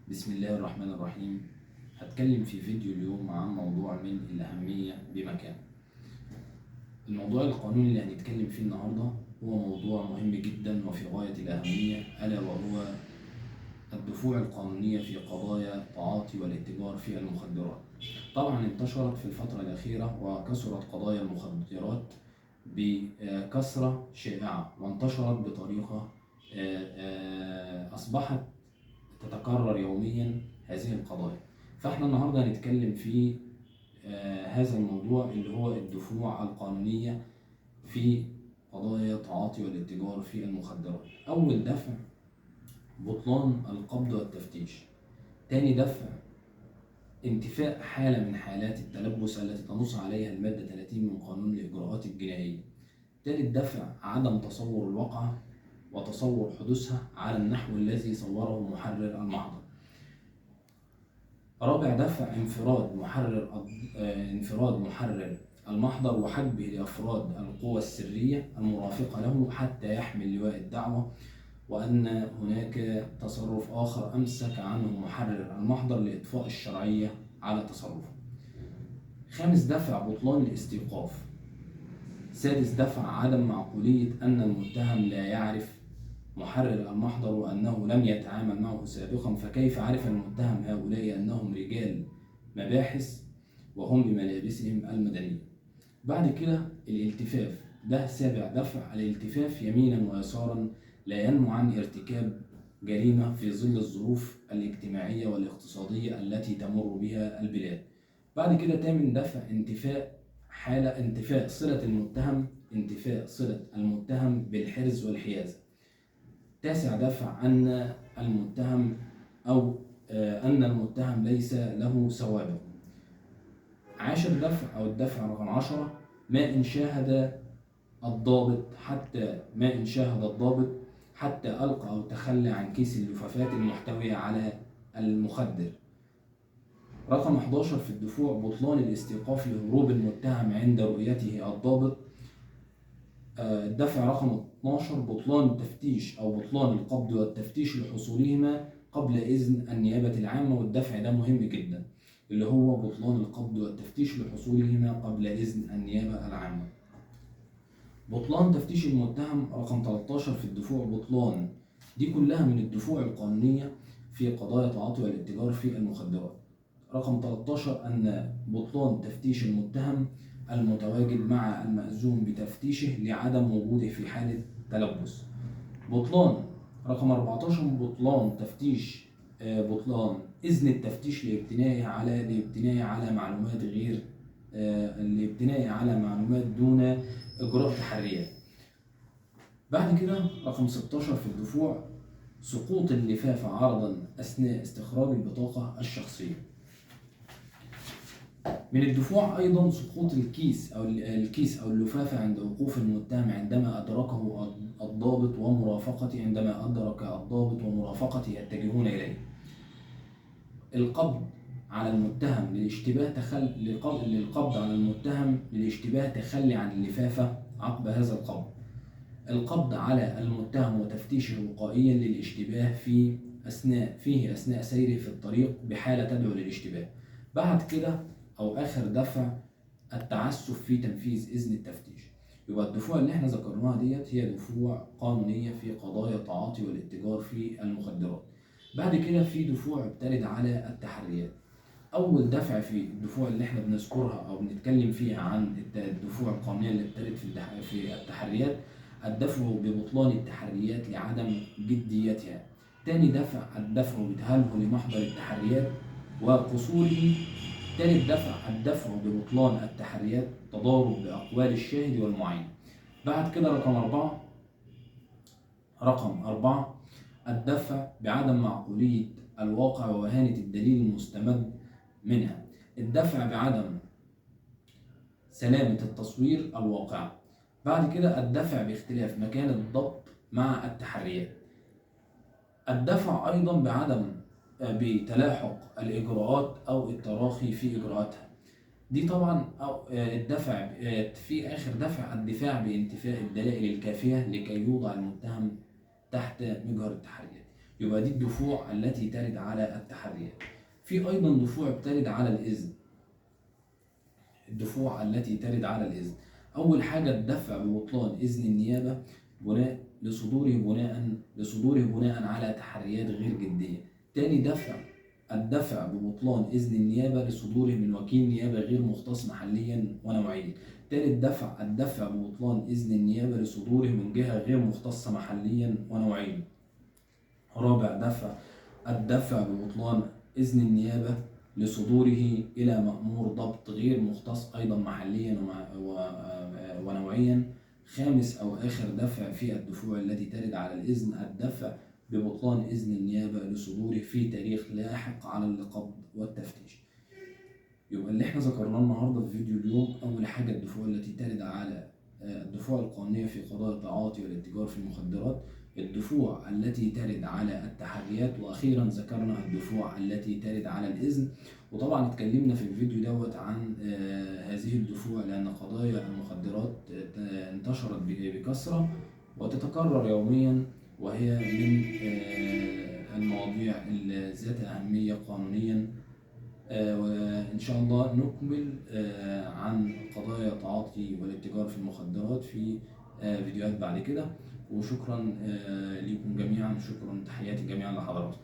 بسم الله الرحمن الرحيم. هتكلم في فيديو اليوم عن موضوع من الأهمية بمكان. الموضوع القانوني اللي هنتكلم فيه النهاردة هو موضوع مهم جدا وفي غاية الأهمية، ألا وهو الدفوع القانونية في قضايا التعاطي والاتجار في المخدرات. طبعا انتشرت في الفترة الأخيرة وكثرت قضايا المخدرات بكثرة شائعة، وانتشرت بطريقة أصبحت تتكرر يوميا هذه القضايا. فاحنا النهارده هنتكلم في هذا الموضوع اللي هو الدفوع القانونية في قضايا التعاطي والاتجار في المخدرات. أول دفع بطلان القبض والتفتيش. تاني دفع انتفاء حالة من حالات التلبس التي تنص عليها المادة 30 من قانون الإجراءات الجنائية. تالت دفع عدم تصور الواقعة وتصور حدوثها على النحو الذي صوره محرر المحضر. رابع دفع انفراد محرر المحضر وحجبه لأفراد القوى السرية المرافقة له حتى يحمل لواء الدعوة، وأن هناك تصرف آخر أمسك عنه محرر المحضر لإطفاء الشرعية على تصرفه. خامس دفع بطلان الاستيقاف. سادس دفع عدم معقولية أن المتهم لا يعرف محرر المحضر وأنه لم يتعامل معه سابقا، فكيف عرف المتهم هؤلاء أنهم رجال مباحث وهم بملابسهم المدنية. بعد كده الالتفاف، ده سابع دفع. الالتفاف يمينا ويسارا لا ينمو عن ارتكاب جريمة في ظل الظروف الاجتماعية والاقتصادية التي تمر بها البلاد. بعد كده تامن دفع انتفاء صلة المتهم بالحرز والحيازة. تاسع دفع أن المتهم ليس له سوابق. عاشر دفع أو الدفع رقم 10 ما إن شاهد الضابط حتى ألقى أو تخلى عن كيس اللفافات المحتوية على المخدر. رقم 11 في الدفوع بطلان الاستيقاف لهروب المتهم عند رؤيته الضابط. الدفع رقم 12 بطلان التفتيش أو بطلان القبض والتفتيش لحصولهما قبل إذن النيابة العامة، والدفع ده مهم جدا، اللي هو بطلان القبض والتفتيش لحصولهما قبل إذن النيابة العامة. بطلان تفتيش المتهم رقم 13 في الدفوع بطلان. دي كلها من الدفوع القانونية في قضايا التعاطي والاتجار في المخدرات. رقم 13 أن بطلان تفتيش المتهم المتواجد مع المأذون بتفتيشه لعدم وجوده في حالة تلبس. رقم 14 بطلان إذن التفتيش لابتناء على معلومات دون إجراء تحريات. بعد كده رقم 16 في الدفوع سقوط اللفافة عرضا أثناء استخراج البطاقة الشخصية. من الدفوع أيضا سقوط الكيس أو اللفافة عند وقوف المتهم عندما أدرك الضابط ومرافقته يتجهون إليه. القبض على المتهم للاشتباه تخلي عن اللفافة عقب هذا القبض. القبض على المتهم وتفتيشه وقائيا للاشتباه فيه أثناء سيره في الطريق بحالة تدعو للاشتباه. بعد كده أو آخر دفع التعسف في تنفيذ إذن التفتيش. يبقى الدفوع اللي احنا ذكرناها ديت هي دفوع قانونية في قضايا التعاطي والاتجار في المخدرات. بعد كده في دفوع بترد على التحريات. أول دفع في الدفوع اللي احنا بنذكرها أو بنتكلم فيها عن الدفوع القانونية اللي بترد في التحريات، الدفع ببطلان التحريات لعدم جديتها. تاني دفع الدفع بتهله لمحضر التحريات وقصوره. تالت دفع الدفع ببطلان التحريات تضارب بأقوال الشاهد والمعين. بعد كده رقم أربعة الدفع بعدم معقولية الواقع ووهانة الدليل المستمد منها. الدفع بعدم سلامة التصوير الواقع. بعد كده الدفع باختلاف مكان الضبط مع التحريات. الدفع أيضا بتلاحق الإجراءات أو التراخي في إجراءاتها. دي طبعا الدفع في آخر دفع الدفاع بانتفاء الدلائل الكافية لكي يوضع المتهم تحت مجهر التحريات. يبقى دي الدفوع التي ترد على التحريات. في أيضا دفوع بترد على الإذن. الدفوع التي ترد على الإذن، أول حاجة الدفع ببطلان إذن النيابة لصدوره بناء على تحريات غير جدية. تاني دفع الدفع ببطلان إذن النيابة لصدوره من وكيل نيابة غير مختص محليا ونوعيا. تالت دفع الدفع ببطلان إذن النيابة لصدوره من جهة غير مختصة محليا ونوعيا. رابع دفع الدفع ببطلان إذن النيابة لصدوره إلى مأمور ضبط غير مختص أيضا محليا ونوعيا. خامس أو آخر دفع في الدفوع التي ترد على الإذن الدفع ببطلان إذن النيابة لصدوره في تاريخ لاحق على القبض والتفتيش. يبقى اللي احنا ذكرناه النهارده في فيديو اليوم، أول حاجة الدفوع التي ترد على الدفوع القانونية في قضايا التعاطي والاتجار في المخدرات، الدفوع التي ترد على التحريات، واخيرا ذكرنا الدفوع التي ترد على الاذن. وطبعا اتكلمنا في الفيديو دوت عن هذه الدفوع لان قضايا المخدرات انتشرت بكثره وتتكرر يوميا، وهي من المواضيع ذات اهميه قانونيا. وإن شاء الله نكمل عن قضايا التعاطي والاتجار في المخدرات في فيديوهات بعد كده. وشكرا لكم جميعا، شكرا، تحياتي جميعا لحضراتكم.